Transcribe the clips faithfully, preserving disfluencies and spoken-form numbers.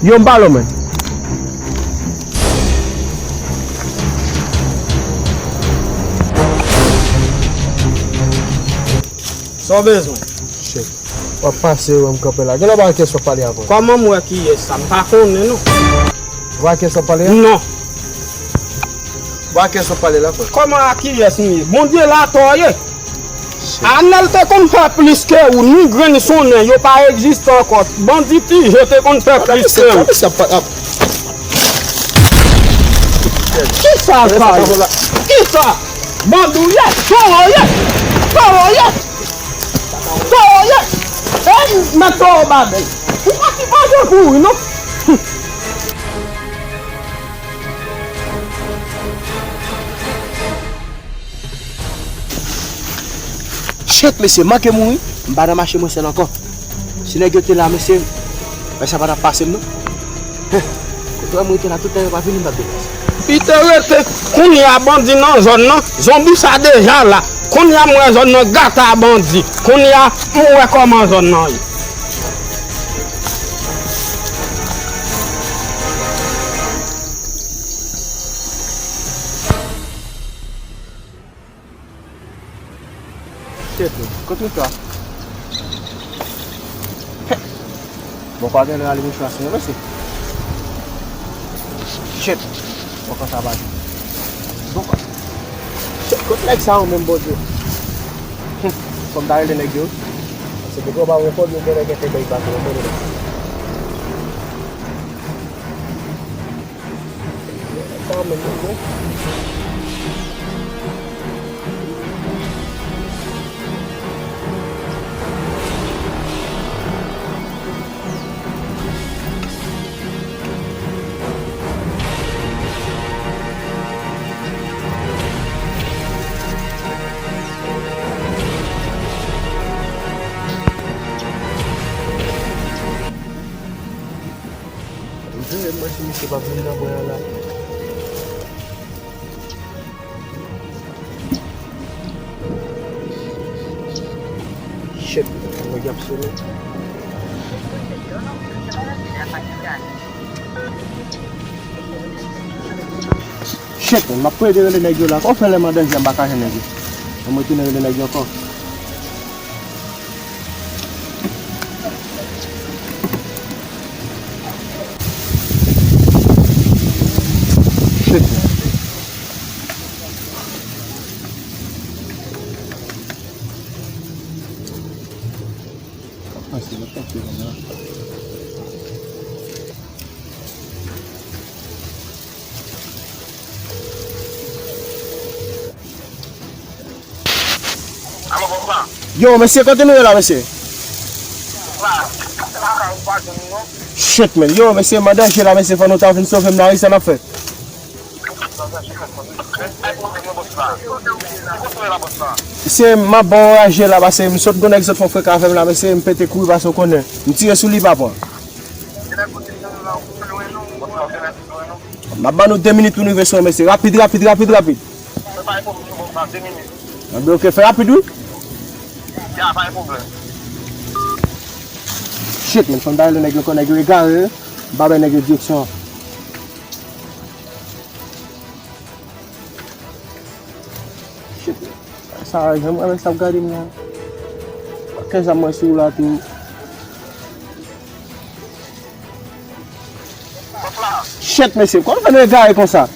Yo, m pa lwen, mwen. Sa w bezwen? Shit. W ap pase, wè m kanpe la. Gen lè w pa wè kiyès w ap pale avè l. Kòman m wè kiyès sa? M pa konnen, non. W pa wè kiyès w ap pale a? Non. W pa wè kiyès w ap pale la, frè? Kòman a kiyès m ye? Bondye la atò ye. Anèl te konn fè plis ke ou, ni grenn sonnen, yo pa egziste ankò. Bandi Ti Je te konn fè plis ke ou. Kisa sa ye? Kisa? Bandi w ye? Toro w ye? Toro w ye? Toro w ye? Ey, mèt toro babèl. Ou pa ki pa de kouri, non? Shit, mesye, m manke mouri. M pa nan mache mwen sèl ankò. Si nèg yo te la, mesye, men sa pa t ap pase m, non. Kote w wè m rete la, tout tan yo pa vini, m p ap deplase. Li te rete, kounye a bandi nan zòn nan, zonbi sa deja la. Kounye a m wè zòn nan gate a bandi. Kounye a m wè kòman zòn nan ye. Tèt mwen, kote w ta? Bon, pa gen lè ale mouchwa sou mwen, mesye. Shit. Bon, kòman sa va? Bon, shit, kote nèg sa yo menm, Bondye? Fò m ta rele nèg yo. Se pou yo pa wè kòb yo genlè gen fè bay bak yo, mwen konnen. Mwen si misye p ap vin nan bwen an la. Shit, nèg y ap sone. Shit, man, m ap plede rele nèg yo la. Kòman fè lè m an danje a m pa ka jwenn nèg yo? Fò m retounen rele nèg yo ankò. Shit. Pase nan pase la. Yo, mesye, kote nou ye la, mesye? Shit, man. Yo, mesye, m an danje la, mesye, fò nou ta vin sove m la, wi, sa n ap fè? Se m ap ba w raje la, paske m sot gon nèg sot fè yon freka avè m la, mesye, m pete kouri, paske w konnen. M tire sou li, pa pran. M ap ban nou de minit pou nou rive sou, mesye. Rapid, rapid, rapid, rapid. Anben, ok, fè rapid, wi. Shit, man, fò m ta rele nèg yo, ankò nèg yo egare, wi. M pa bay nèg yo direksyon an. Shit, sa, jan mwen menm sa ap gade m nan. Kè zam mwen sou la tou. Shit, mesye, kòman fè nou egare konsa?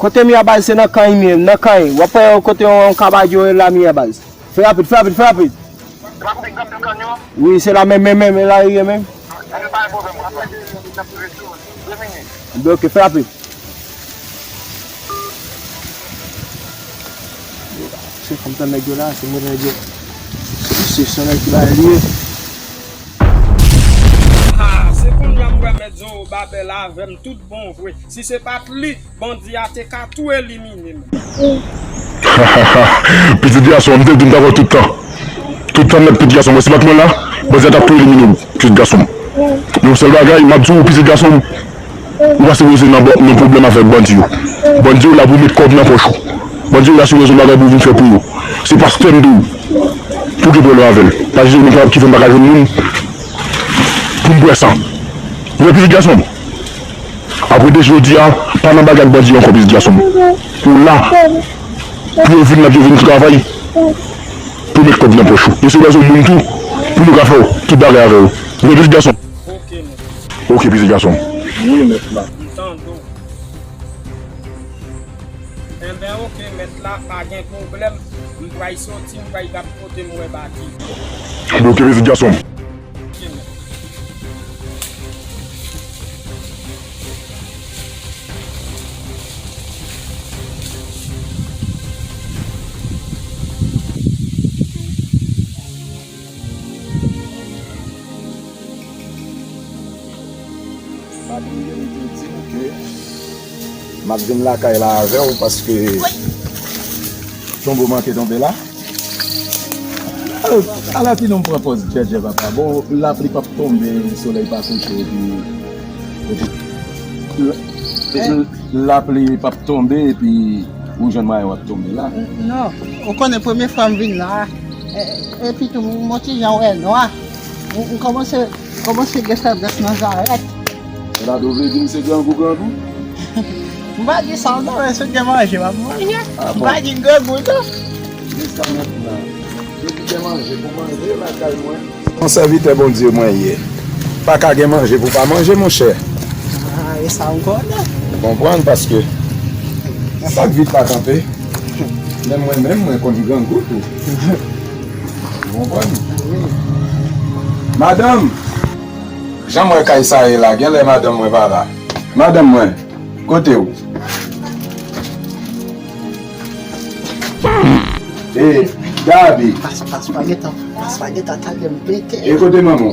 Kote m ye a baz, se nan kay m ye, nan kay. W ap wè kote yon, yon kabadyo la m ye a baz. Fè rapid, fè rapid, fè rapid. Wi, se la menm, menm, menm, e la li ye menm. Anben, ok, fè rapid. Se fanm tan nèg yo la, se mwen nèg yo. Se, se son nèg ki ba li ye. Ah, se kounye a m wè mèt Zorobabèl avè m tout bon vre. Si se pa t li, bandi a te ka tou elimine m. Pitit gason, m te di m t avè w tout tan. Tout tan nèt, pitit gason, mwen si pa t mwen la, bandi a t ap tou elimine w, pitit gason. Yon sèl bagay, m ap di w, pitit gason, ou pa sipoze nan, nan pwoblèm avèk bandi yo. Bandi yo la pou met kòb nan pòch ou. Bandi yo la sipoze yon bagay pou vin fè pou yo. Se pastè m di w, pou gen pwoblèm avè l. Pa jije moun ki fè m pa ka jwenn moun pou m pran san. Ou wè pitit gason m? Apre de jodi a, pa nan bagay ak bandi ankò, pitit gason m. Ou la pou yo vin la, pou yo vin travay, pou met kòb nan pòch ou. E si w bezwen moun tou, pou nou ka fè w tout bagay avè w. Ou wè pitit gason m? Ok, pitit gason m. Wi, mèt la. M tande w. Enben, ok, mèt la, pa gen pwoblèm. M pral soti, m pral gad kote m wè Baki. Bon, ok, pitit gason m. Ok, mèt. Pa bliye m te di w ke m ap vin lakay la avè w paske tonbo manke tonbe la. Ala ti nonm pran pòz djèdjè papa. Bon, lapli p ap tonbe, solèy pa kouche, epi, epi, epi lapli p ap tonbe, epi ou jwenn mwayen w ap tonbe la. Non, ou konnen premye fwa m vin la, e, epi tou, m on ti jan wè nwa. M, m kòmanse, m kòmanse gen feblès nan zarèt. Sa ta dwe vle di m se grangou, grangou? M pa di sa non, men si w gen manje, w ap manje. M pa di grangou tou. Jiska mentnan, depi gen manje pou manje lakay mwen. Yon sèvitè Bondye mwen ye. Pa ka gen manje pou pa manje, monchè. Ah, e sa m konnen. Ou konprann, paske sa k vit pa kanpe. Menm mwen menm, mwen konn grangou tou. Ou konprann? Madanm, jan m wè kay sa ye la, genlè madanm mwen pa la. Madanm mwen, kote w? E, Gaby. Pas, pas pa gentan, pas pa gentan tande m pete. E kote manman w?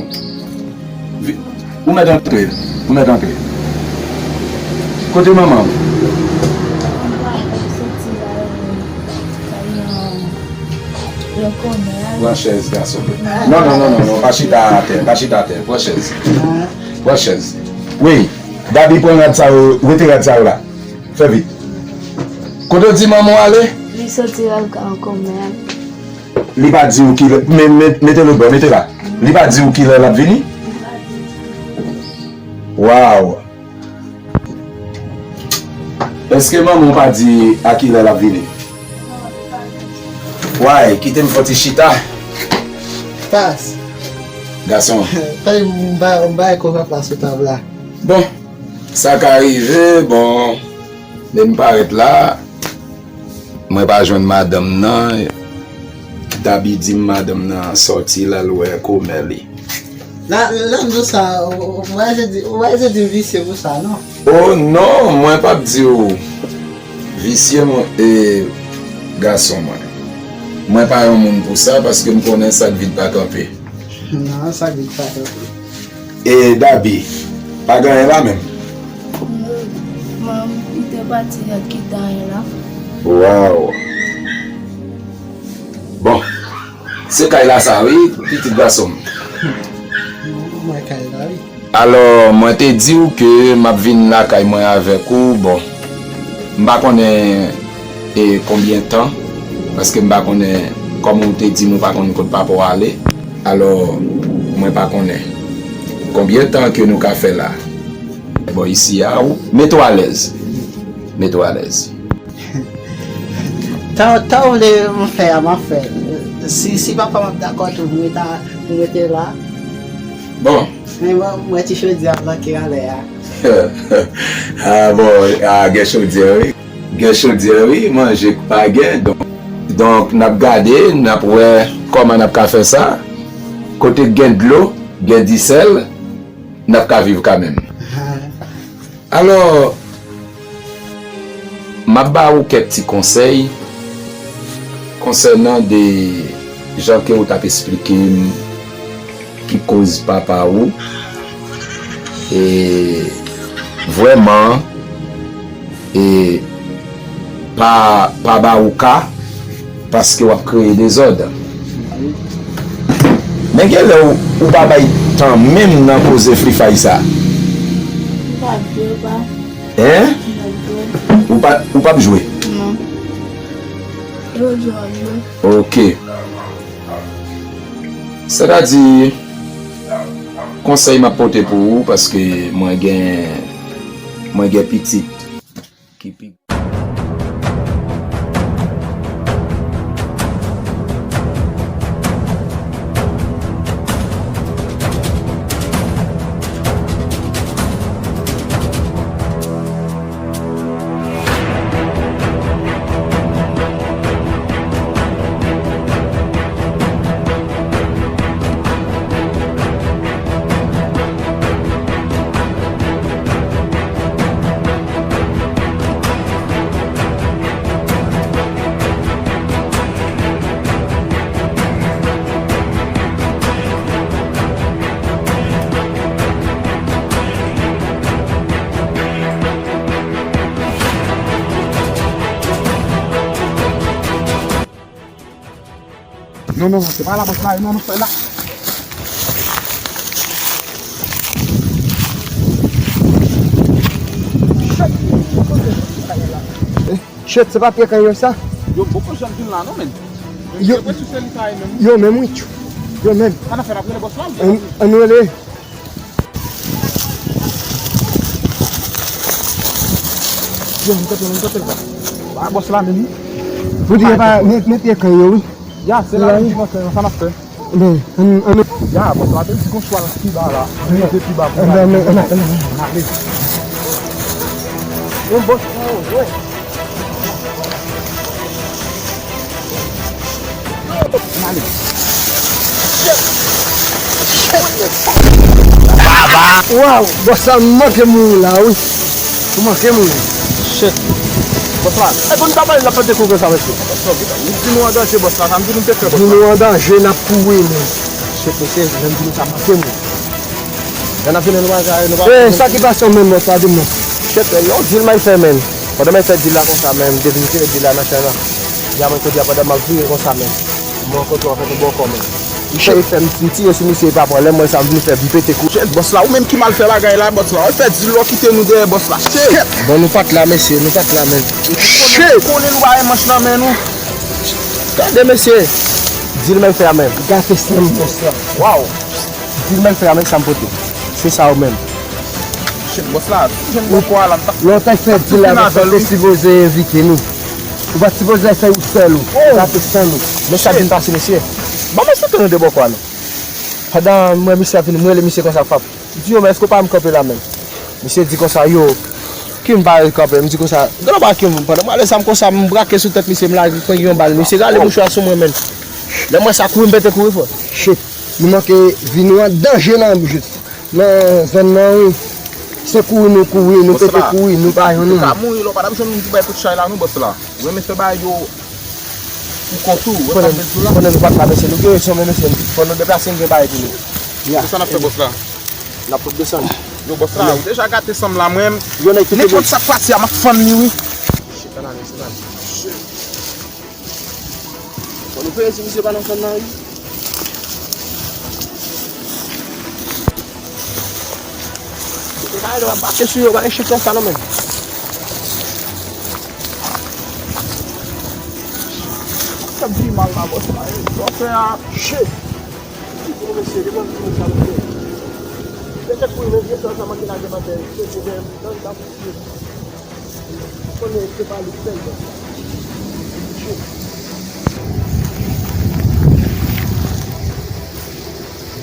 Vi-, ou mèt antre, ou mèt antre. Kote manman w? Pran chèz, gason. Non, non, non, non, non, pa chita atè, pa chita atè. Pran chèz. Pran chèz. Wi, Gaby, pran rad sa yo, wete rad sa yo la. Fè vit. Kote w di manman w ale? Li soti al ka an kòmè. Li pa di w kilè, men, men, mete lòt bò, mete la. Li pa di w kilè l ap vini? Li pa di. Waw. Èske manman w pa di a kilè l ap vini? Way, kite m fè ti chita. Pas. Gason. Fè m ba, m ba kòman plas sou tab la. Bon, sa ka rive, bon, men m parèt la, mwen pa jwenn madanm nan. Dabi di m madanm nan sòti l al wè kòmè li. La, la m di w sa, ou, ou pa ese di, ou pa ese di m visye pou sa, non. Oh non, mwen p ap di w visye, mwen, e, gason mwen. Mwen pa yon moun pou sa, paske m konnen sa k vit pa kanpe. Non, sa k vit pa kanpe. E Dabi, pa gen anyen la menm? Non, manman, li te pati, li te kite anyen la. Waw. Bon, se kay la sa wi, pitit gason m. Mwen kay la wi. Alò, mwen te di w ke m ap vin lakay mwen avèk ou. Bon, m pa konnen, e, konbyen tan, paske m pa konnen, kòm ou te di m ou pa konn kot papa w ale. Alò, mwen pa konnen. Konbyen tan ke nou ka fè la? Bò isi a, ou mete w alèz. Mete w alèz. Tan, tan w vle m fè a, m ap fè. Si, si papa m ap dakò tou pou m rete a, pou m rete la. Bon. Men mwen, mwen ti chodyè a manke anlè a. Ah bon, ah, gen chodyè wi. Gen chodyè wi, manje k pa gen. Donk, donk n ap gade, n ap wè kòman n ap ka fè sa. Kote k gen dlo, gen disèl, n ap ka viv kanmenm. Alò, m ap ba ou kèk ti konsèy konsènan de jan ke ou t ap esplike m ki koz papa ou, e, vrèman, e, pa, pa ba ou ka, paske w ap kreye dezòd. Men genlè ou, ou pa bay tan menm nan koze Free Fire sa. M p ap jwe, pa. Hein? M p ap jwe. Ou pa, ou p ap jwe? Non. Jodi a, m ap jwe. Ok. Sètadi, konsèy m ap pote pou ou, paske mwen gen, mwen gen pitit ki pi Non, non, non, se pa la bòs la, non, non, se la. Shit, se pa pye kanyo sa? Yo, poko janm vin la, non, men. Yo, yo menm, wi, tchou. Yo menm. Sa n ap fè, n ap rele bòs la? Ann, ann rele. Yo, m kanpe, m kanpe la. Ba bòs la menm. Pou di pa, met, met pye kanyo, wi. Ya, se la, wi, ki bòs la, sa n ap fè? Men, ann, ann. Ya, bòs la te di gon chwal pi ba la. Rive pi ba pou. Ann ale. Yon bòs la, wi. Ann ale. Waw, bòs la manke mouri la, wi. Ou manke mouri. Shit. Bòs la. E pou nou ta pale, n ap pete kou konsa, mesye. Bòs la, nou di nou an danje, bòs la. Sa m di nou te fè, bòs la. Di nou an danje, n ap kouri, men. Shit, mesye, lè m di nou sa manke mouri. Lè n ap vini, nou pa, nou pa. E, sa ki pase w menm, bòs la, di m non. Shit, men, yon dil m al fè, men. Pandan m al fè dil la konsa, men, m te vin tire dil la nan chay la. Ya, men, kounye a, pandan m ap vire konsa, men. Mwen kontre w avèk yon bòkò, men. M chèche fè m, m tire sou misye, li pa pran. Lè m wè sa, m vin fè, m pete kou. Shit, bòs la, ou menm ki mal fè bagay la, bòs la. Ou fè dil lò kite nou dèyè, bòs la. Shit! Bon, nou pa t la, mesye, nou pa t la, men. Shit! Konnen nou pa gen manch nan men nou. Gade, mesye. Dil m al fè a, men. Gate san m, bòs la. Waw! Dil m al fè a, men sa m pote. Se sa ou menm. Shit, bòs la, si jwenn bòkò a la, m t ap. Lè w t al fè dil la, bòs la te sipoze envite nou. Ou pa t sipoze al fè ou sèl ou. Gate san nou. Men sa k vin pase, mesye. Ban m eksplike nou de bòkò a, non. Pandan m wè misye ap vini, m rele misye konsa, pap. M di, yo, men èske w pa wè m kanpe la menm? Misye di konsa, yo, ki m pa kanpe? M di konsa, gade w pa ki m, pandan m rale zam konsa, m brake sou tèt misye, m lage, pran yon bal. Misye rale mouchwa sou mwen, men. Lè m wè sa, kouri, m pete kouri, frè. Shit. Nou manke vi nou an danje nan, nan zòn nan, wi. Se kouri nou kouri, nou pete kouri, nou pa jwenn nou. Ou ka mouri lè w pa t ap jwenn moun pou bay kout chay la, non, bòs la. Ou renmen fè bagay yo pou kont ou, ou wè sa m vle di w la? Konnen nou pa t la, mesye, nou gen rezon, men, mesye, fò nou deplase, nou gen bagay pou nou. Ya. Kisa n ap fè, bòs la? N ap desann. Yo, bòs la, ou deja gate san m la, mwen. Yo, nèg ki te. Nenpòt sa k pase a, m ap fann li, wi. Shit, ann ale, se pa. Fò nou veye si misye pa nan zòn nan, wi. Yo, pa antre sou yo, pa gen shit konsa non, men. Sa pi mal la, bòs la, e, sa w fè a, shit. Ki pou mesye, li konn ki sa l fè. Petèt pou yon vye sòl sa manke lage nan tè, se, se, se, nan, nan, Konnen se pa li sèl bòs la.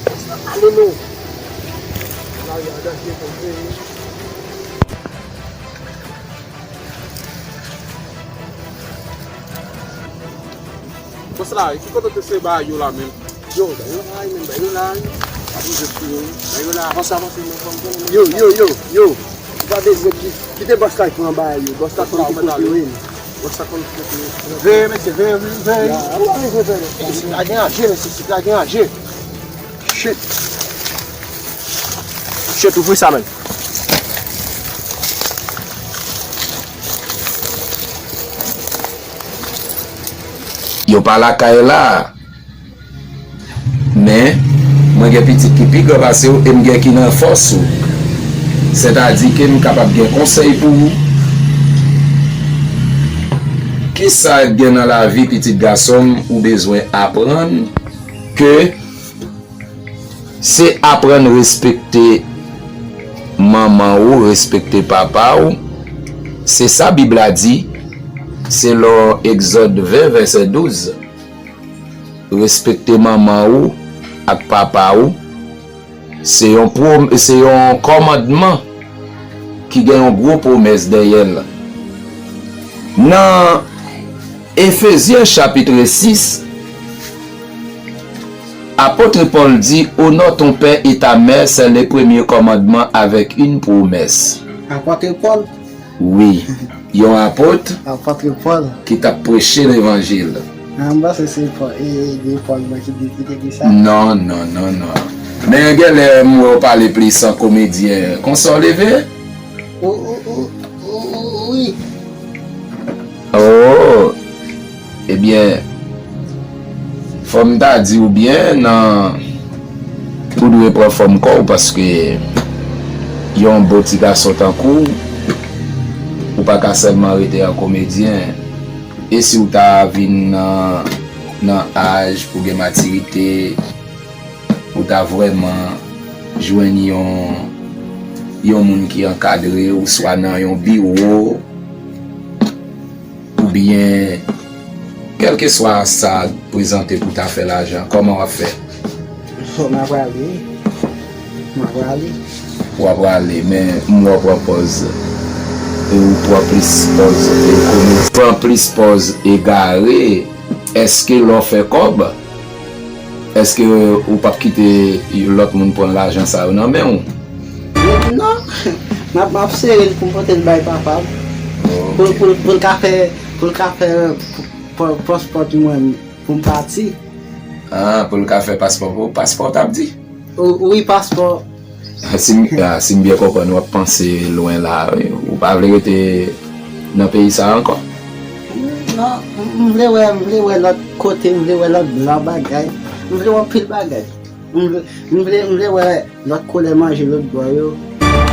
Bòs la ale non. Lari an danje konn veye. Bòs la, ki kote w te sere bagay yo la menm? Yo, bagay yo la, men bagay yo la. Pa bouze sou yo. Bagay yo la, avanse, avanse, men fò m konnen. Yo, yo, yo, yo. Ou pa bezwen ki-, kite bòs la pran bagay yo. Bòs la konn ki kote yo ye. Bòs la konn ki kote yo. Veye, mesye, veye, veye, veye. Ya, ou pa bezwen veye. Mesye, la gen anje, mesye, sit la gen anje. Shit. Shit, ouvri sa, men. Yo pa lakay la. Men, mwen gen pitit ki pi gran pase w e m gen ki nan fòs ou. Sètadi ke m kapab gen konsèy pou ou. Kisa gen nan lavi, pitit gason m, ou bezwen aprann ke Se aprann respekte manman ou, respekte papa ou. Se sa Bib la di, selon Egzòd ven, vèsè douz. Respekte manman ou ak papa ou. Se yon pwom-, se yon kòmandman ki gen yon gwo pwomès dèyè l. Nan Efezyen chapit sis, apot Pòl di, Honore ton père et ta mère, c'est le premier commandement avec une promesse. Apot Pòl? Wi, yon apot Apot Pòl. Ki t ap preche levanjil. Ah, m panse se Pòl, e, e, e Pòl mwen ki di, ki te di sa. Non, non, non, non. Men genlè m wè w pale plis an komedyen. Konsa w leve? Ou, ou, ou, ou, ou, wi. Oh, ebyen, fò m ta di w byen, nan, ou dwe pran fòm kò w, paske yon bon ti gason tankou w, ou pa ka sèlman rete an komedyen. E si w ta vin nan, nan aj pou gen matirite, ou ta vrèman jwenn yon, yon moun ki ankadre w, swa nan yon biwo, oubyen kèlkeswa sa prezante pou ta fè lajan, kòman w ap fè? M ap prale. M ap prale. W ap prale, men m wè w pran pòz, e ou pran plis pòz, e komedi, pran plis pòz egare. Èske lè w fè kòb, èske ou p ap kite lòt moun pran lajan sa yo nan men w? Non, m ap, m ap sere l pou m pote l bay papa m. Pou, pou, pou l ka fè, pou l ka fè, pou, pou, paspò pou mwen, pou m pati. Ah, pou l ka fè paspò pou, paspò w t ap di? Wi, paspò. Si m, ah, si m byen konprann, w ap panse lwen la, wi. Ou pa vle rete nan peyi sa a ankò? Non, m, m vle wè, m vle wè lòt kote, m vle wè lòt blan bagay. M vle wè anpil bagay. M vle, m vle, m vle wè lòt koulè manje lòt bò yo.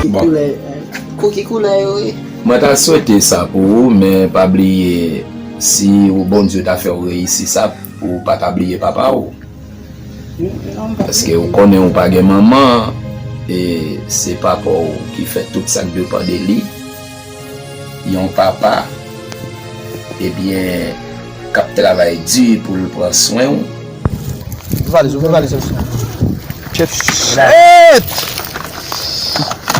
Ki koulè, eh, kou, ki koulè yo ye? Mwen ta swete sa pou ou, men pa bliye, si ou, Bondye ta fè w reyisi sa, ou pa ta bliye papa w. Paske ou konnen ou pa gen manman, e se papa w ki fè tout sa k depann de li. Yon papa, ebyen, k ap travay di pou l pran swen w. Ouvri valiz, ouvri valiz. Shit!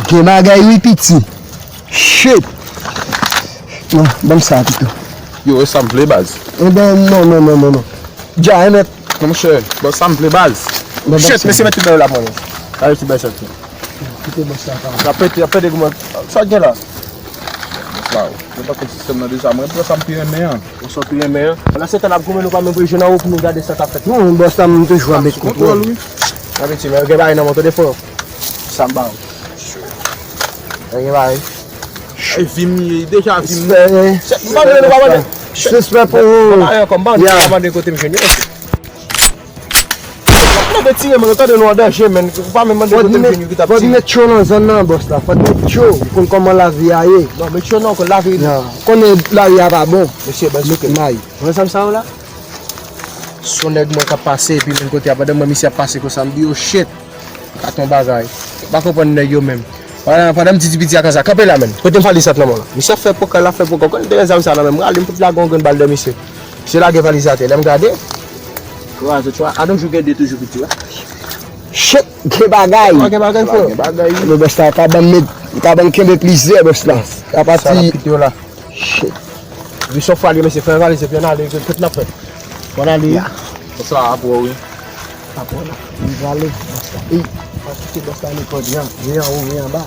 Gen bagay wi, piti. Shit! Non, ban m sa pito. Yo, e sa m vle, baz. Enben, non, non, non, non, non. Dja, e mèt. Non, monchè, ban sa m vle, baz. Shit, mesye, mèt tout bagay la pou mwen. Kale tout bagay sa. Kite bòs la, pa. Y ap pete, y ap pete goumen. Sa gen la? Bòs la, yo pa konn sistèm nan deja. Mwen pran sa m pi renmen an. Ou sa w pi renmen an? Pandan se tan n ap goumen, nou pa menm vre jwe nan wo pou nou gade sa k ap fèt. Non, bòs la, m toujou ap met kontwòl. Wi. N ap mete, men gen bagay nan men w, tande frè. Sa m ba w. Gen bagay. E vi m ye, deja vi m. Respè. M pa vle, nou pa mande. Respè pou ou. M pa mande kote m jwenn yo. Mande tire, men, tande nou an danje, men. Ou pa menm mande kote m jwenn yo ki t ap tire. Fò n met cho nan zòn nan, bòs la. Fò n met cho. Ou konn kòman lavi a ye. Non, met cho non, konn lavi. Konnen lavi a pa bon. Mesye, baz, met may. Mwen, sa m sa yo la? Se yon nèg mwen k ap pase, epi menm kote a, pandan mwen misye ap pase konsa, m di, "Oh shit, gad yon bagay." M pa konprann nèg yo menm. Pandan, pandan m di ti piti a konsa, "Kanpe la, menm. Pote m valiz sa nan men w la." Misye ap fè pokal, l ap fè pokal. Kòm m te gen zam sa nan men m, m rale, m fout lage yon grenn bal dèyè misye. Misye lage valiz atè. Lè m gade, kraze tchwa. Adonk, jou gen de toujou piti, wi. Shit, gen bagay. Gen bagay, frè. Gen bagay, wi. Men bòs la pa ban m met, pa ban m kenbe plizyè, bòs la. Sa pati. Sa l ap kite yo la. Shit. Wi, se yon fwa li, mesye, fè valiz epi ann ale, kote n ap fè? Ann ale. Ya. Bòs la ap wè w, wi. Ap wè w la. Li prale. Bòs la. Ey, pa kite bòs la nenpòt jan. Veye anwo, veye anba.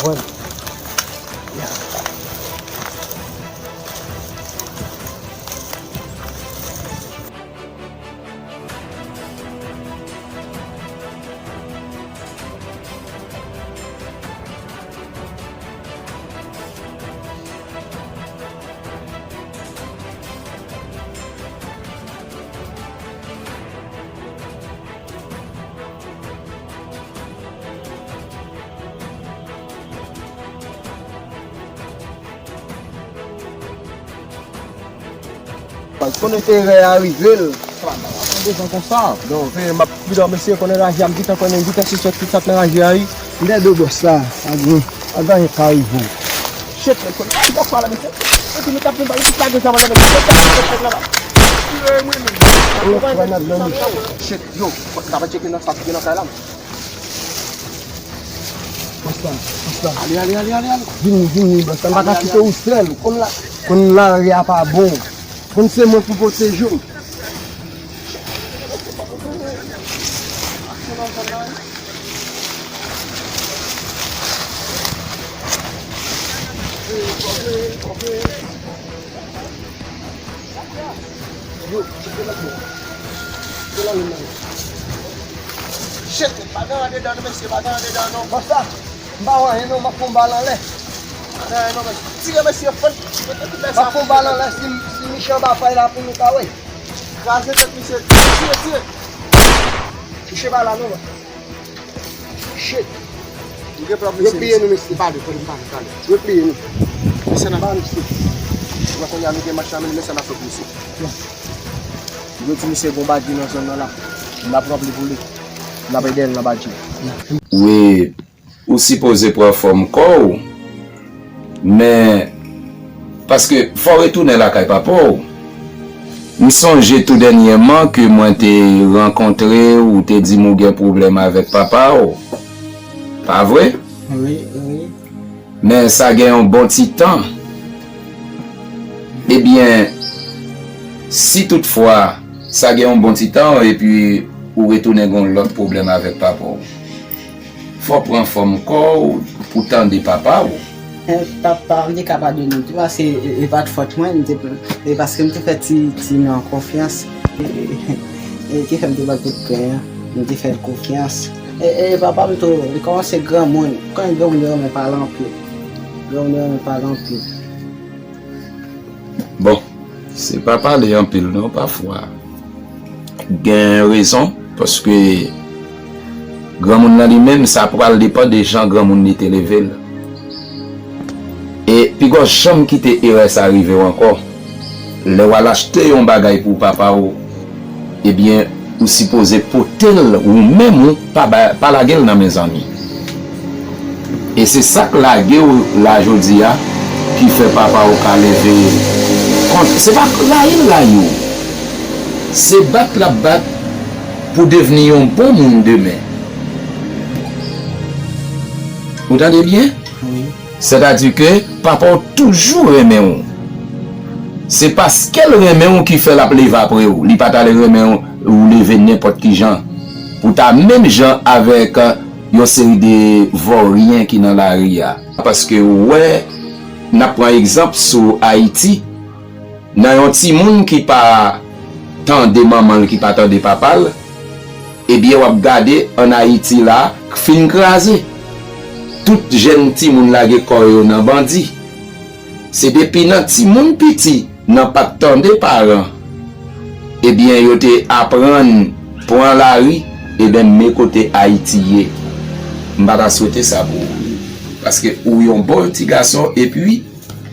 Konprann? Ya. Konnen se erè a rive l. Sa va, sa va, sa va, devan konsa. Non, men m ap Kidò, mesye, konnen raje a, m gentan konnen, m gentan sispann tout sa k nan raje a, wi. M gen do bòs la, pa gen, pa gen anyen k ka rive w. Shit, men, konnen, bòs la, mesye. Epi nou t ap vin ba, nou t ap lage sa, mwen, mesye, nou t ap fè fèt la, la. Tire mwen, men. Shit, yo, fòk nou ta va tcheke nan sa ki gen nan kay la, men. Bòs la, bòs la. Ale, ale, ale, ale, ale. Vini, vini, bòs la. M pa ka kite w sèl. Konn la, konn lari a pa bon. Konn se mwen pou pwoteje w. Yo, cheke lòt bò. Cheke lòt bò. Shit, pa gen andedan non, mesye, pa gen andedan non. Bòs la, m pa wè anyen non, m ap fè yon bal anlè. Pa gen anyen non, mesye. Tire, mesye, fon. M ap fè yon bal anlè, si, si Michel ba fay la pou nou ka wè. Kraze tèt misye. Tire, tire. Touche pa la non, bòs. Shit. Nou gen pwoblèm, mesye. Yo pliye nou, mesye. Pale, pale, pale, pale. Yo pliye nou. Mesye nan ba misye. Mwen kounye a nou gen match la, men mesye nan fòt misye. Yo di misye gon badji nan zòn nan la. N ap ranpli pou li. N ap ede l nan badji. Wi, ou sipoze pran fòm kò w. Men, paske fò w retounen lakay papa w. M sonje tou dènyèman ke mwen te rankontre w, ou te di m ou gen pwoblèm avèk papa w. Pa vre? Wi, wi. Men sa gen yon bon ti tan. Ebyen, si toutfwa sa gen yon bon ti tan, epi ou retounen gen yon lòt pwoblèm avèk papa w. Fò w pran fòm kò w pou tande papa w. Eh, papa, m te ka padone l tou, paske e, e pa t fòt mwen, m te, e paske m te fè ti, ti non konfyans. E, e, e ki fè m te ba l kout pwen an, m te fè l konfyans. E, e papa m tou, li kòmanse granmoun. Konnen granmoun yo renmen pale anpil. Granmoun yo renmen pale anpil. Bon, se pa pale anpil non, pafwa gen rezon, paske granmoun nan li menm, sa pral depann de jan granmoun li te leve l. E pi gwo janm kite erè sa rive w ankò. Lè w al achte yon bagay pou papa w, ebyen, ou sipoze pote l ou menm ou, pa ba, pa lage l nan men zanmi. E se sa k lage w la jodi a, ki fè papa w ka leve kont. Se pa rayi l rayi w. Se bat l ap bat pou devni yon bon moun demen. Ou tande byen? Wi. Sètadi ke papa w toujou renmen w. Se paske l renmen w ki fè l ap leve apre w. Li pa t ale renmen w, ou leve nenpòt ki jan. Pou ta menm jan avèk, euh, yon seri de vòryen ki nan lari a. Paske ou wè, n ap pran egzanp sou Ayiti. Nan yon timoun ki pa tande manman l, ki pa tande papa l, ebyen, w ap gade ann Ayiti la, k fin kraze. Tout jèn timoun lage kò yo nan bandi. Se depi nan timoun piti, nan pa t tande paran, ebyen, yo te aprann pran lari, ebyen, men kote Ayiti ye. M pa ta swete sa pou ou. Paske ou yon bon ti gason, epi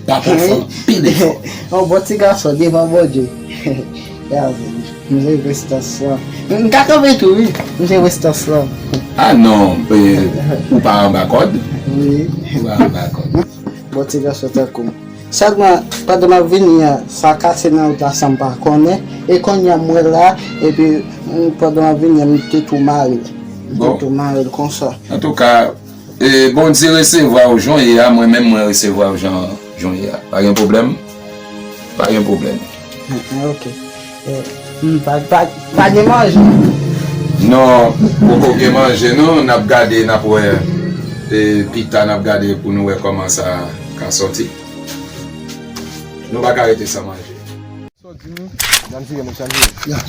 pa pran fòm, pile fò. Yon bon ti gason devan Bondye. Gade, m se resistans lan. M ka kanpe tou, wi. M se resistans lan. Ah non, eh, ou pa anba kòd? Wi. Ou pa anba kòd. Bon ti gason tankou m. Sèlman, pandan m ap vini an, sa kase nan wout la san m pa konnen. E kounye a m wè la, epi, mm, pandan m ap vini an, m te tou mare l. M te tou mare l konsa. Antouka, E, Bondye resevwa w jan w ye a, mwen menm mwen resevwa w jan, jan w ye a. Pa gen pwoblèm. Pa gen pwoblèm. Ah, ah, ok. Eh, hmm, pa, pa, pa gen manje? Non, poko gen manje non. N ap gade, n ap wè. E, pita n ap gade pou nou wè kòman sa ka sòti. Nou pa ka rete san manje. Sòti nou, n ap vire, mesye, n ap vire. Ya.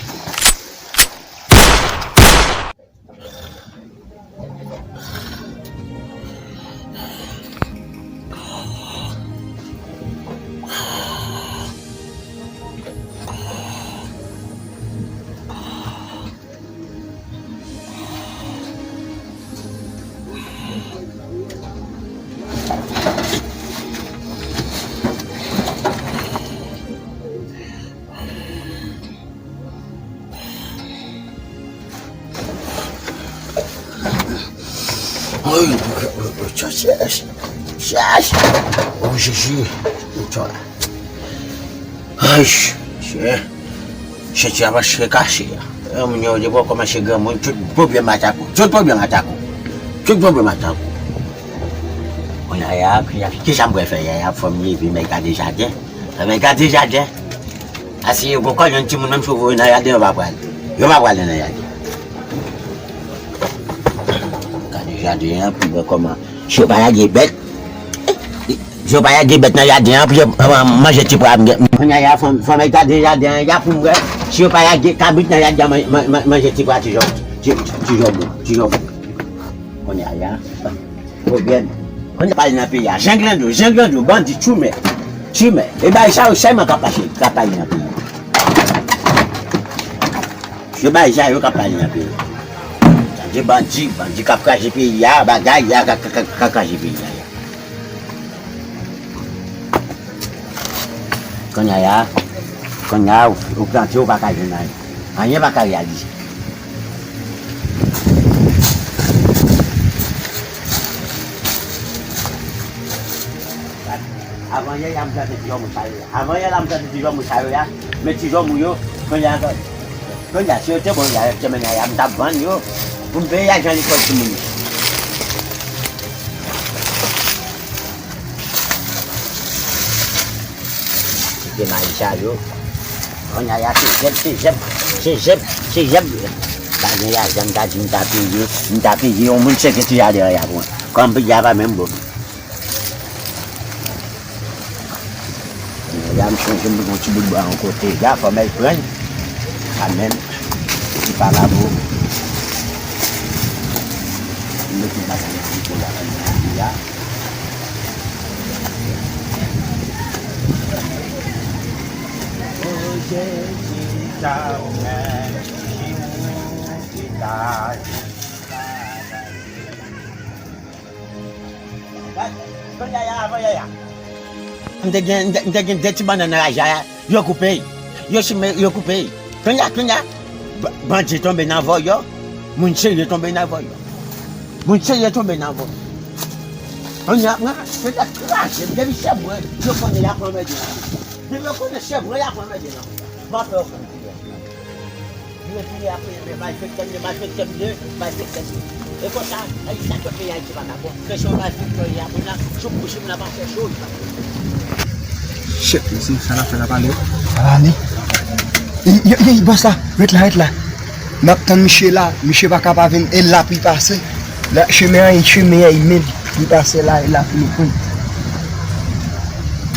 Ay, chèch, chèch. O Jezi, ay, chè, chè, chè, chè, chè, kache a. Moun yo depi w kòmanse granmoun, tout pwoblèm atake w, tout pwoblèm atake w, tout pwoblèm atake w. Bon, Yaya, ki, ki sa m pral fè, Yaya? Fò m leve, m al gade jaden. Fò m al gade jaden. Asi, yo poko jwenn timoun, menm si yo voye nan jaden, yo pa pral. Yo pa pral nan jaden. Gade jaden an pou wè kòman. Si yo pa lage bèt, si yo pa lage bèt nan jaden an, pou yo, eh, manje ti pwa. Kounye a, fò m, fò m al gade jaden an, ya pou m wè. Si yo pa lage kabrit nan jaden an, man-, man-, man-, manje ti pwa, ti jòb, ti, ti jòb, ti jòb. Kounye a, ya. Pwoblèm. Kounye a pale nan peyi a. Jan glando, jan glando, bandi, tchoumè. Tchoumè. E bagay sa yo sèlman k ap pase, k ap pale nan peyi a. Se bagay sa yo k ap pale nan peyi a. Tande bandi, bandi k ap kraze peyi a, bagay a k ap, k ap, k ap kraze peyi a. Kounye a, kounye a, ou, ou plante, ou pa ka jwenn anyen. Anyen pa ka reyalize. Avan yè, y a m plante ti jòmou sa yo. Avan yè la, m plante ti jòmou sa yo ya. Men ti jòmou yo, kounye a, kounye a, si yo te bon, ya, yo te mennen ya, m t ap vann yo pou m peye lajan lekòl timoun yo. Kite mayi sa yo. Kounye a, se zèb, se zèb, se zèb, se zèb. Pa gen lajan, m ta di, m ta peye, m ta peye yon moun sèke ti jaden an ya pou mwen. Kòm peyi a pa menm bon. Kounye a, m sonje m te gen yon ti bout bwa yon kote. Ya, fò m al pran l. Amèn. Ti palavo. M mete bagay nan ti kola anndan li a. O Jezi, ta mèsi, ki ta. Kounye a, avan yè a, m te gen, m te, m te gen de ti bannann nan raja a, yo koupe l. Yo simen, yo koupe l. Kounye a, kounye a, ba-, bandi tonbe nan vòlò. Moun serye tonbe nan vòlò. Moun serye tonbe nan vòlò. Kounye a, mwen, se te kraze, depi se mwen, yo konnen y ap anmède nan. Depi yo konnen se mwen, y ap anmède nan. M ap fè yo konn. Yo vire apre, men malfektè m ye, malfektè m ye, malfektè m ye. E konsa, ay, sa k fè peyi Ayiti pa ka bon. Kesyon malfektè ye a, moun nan, sou bouch m nan, pa fè cho, li pa. Shit, mesye, sa n ap fè la pale. Pale. Ey, ey, ey, bòs la, ret la, ret la. N ap tann misye la, misye pa ka pa vin, e la pou l pase. La, chemen an, e chemen an, e men li, li pase la, e la pou nou pran.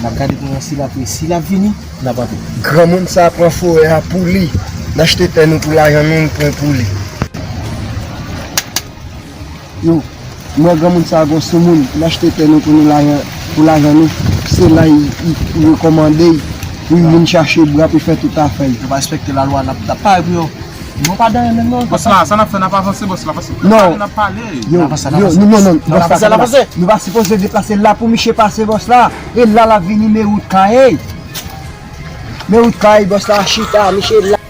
N ap gade pou wè si l ap, si l ap vini. N ap antre. Granmoun sa a pran forè a pou li. N achte tè nou pou lajan nou, nou pran pou li. Yo, m wè granmoun sa a gon soumoun. N achte tè nou pou nou lajan, pou lajan nou. Se la y, y, y rekòmande y pou y vin chache bra pou y fè tout afè y. Yo pa respekte lalwa, n ap, n ap pare pou yo. Nou pa dan anyen menm non. Bòs la, sa n ap fè, n ap avanse, bòs la, paske n ap pale, n ap pale. Non. Yo, yo, nou, non, non, bòs la, nou pa sipoze deplase la pou misye pase, bòs la. E la l ap vini, men wout kay. Men wout kay, bòs la chita, misye la.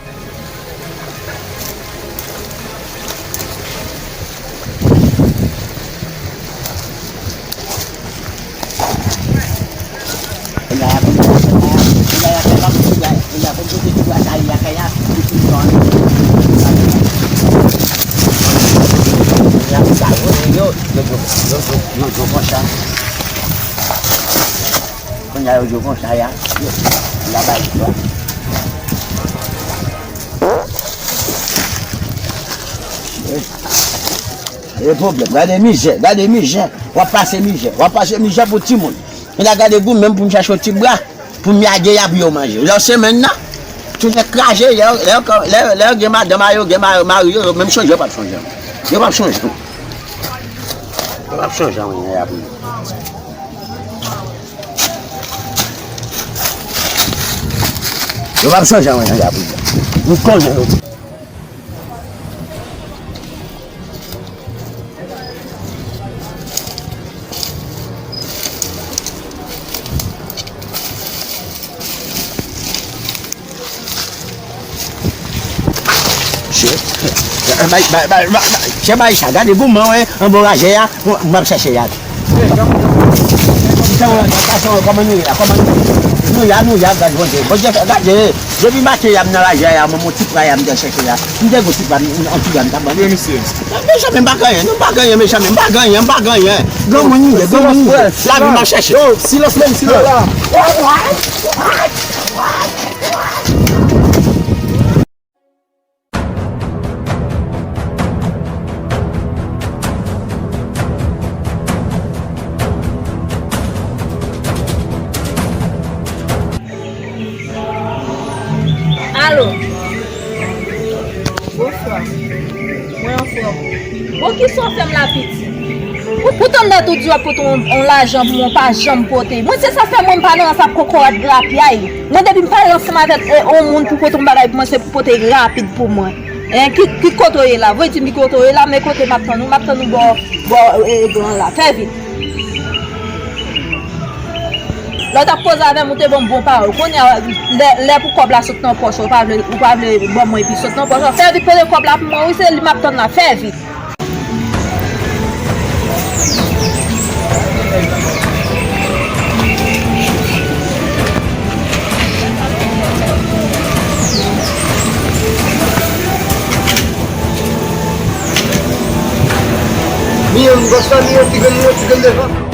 Kounye a yo di w konsa ya. Yo, la bay istwa. E, e pwoblèm, gade mizè, gade mizè. W ap pase mizè, w ap pase mizè pou timoun. Kounye a gade gou menm pou m chache yon ti bra, pou m lage y a pou yo manje. Lè w semèn nan, tout nèg kraze, lè, lè, lè, lè yo gen madanm a yo, gen ma-, mari yo, yo menm chonje, yo p ap chonje. Yo p ap chonje. Yo p ap chonje anyen y a pou yo. Yo p ap chanje anyen, y ap rive. Nou konnen yo. Shit. Bay, bay, bay, bay, bay, se bay sa, gade goumen, wè, anba lajè a, m ap chèche a. Kòman nou ye la? Kòman nou ye? Nou ya, nou ya, gade, Bondye, Bondye fè, gade, depi maten ya, m nan lajè a, mwen, mwen, ti pwa ya, m te chèche a. M te gwo ti pwa, m, m, an ti pwa, m ta ban. Wi, misye. Mechan, m pa gen anyen, non, m pa gen anyen, mechan, m pa gen anyen, m pa gen anyen. Granmoun nou ye, granmoun nou ye. Lavi m ap chèche. Yo, silans menm, silans. Alo. Bonswa. Mwen anfòm. Bon, kisa w fè m la, piti? Pou, pou tande tout di w ap pote yon, yon lajan pou mwen, w pa janm pote. Mwen, se sa fè mwen, m pa nan sa kokorat grapyay. Mwen, depi m pale ansanm avèk, e, yon moun pou pote yon bagay pou mwen, se pou pote rapid pou mwen. Hein, ki, ki kote w ye la? Voye di m ki kote w ye la, men kote m ap tann ou, m ap tann ou bò, bò, e, gran la. Fè vit. Lè w t ap koze avè m, ou te ban m bon pawòl. Kounye a, lè, lè pou kòb la sot nan pòch ou, ou pa vle, ou pa vle ban mwen epi sot nan pòch ou. Fè vit pote kòb la pou mwen, wi, se li m ap tann la. Fè vit. Miyon, bòs la, miyon, ti grenn, miyon, ti grenn devan.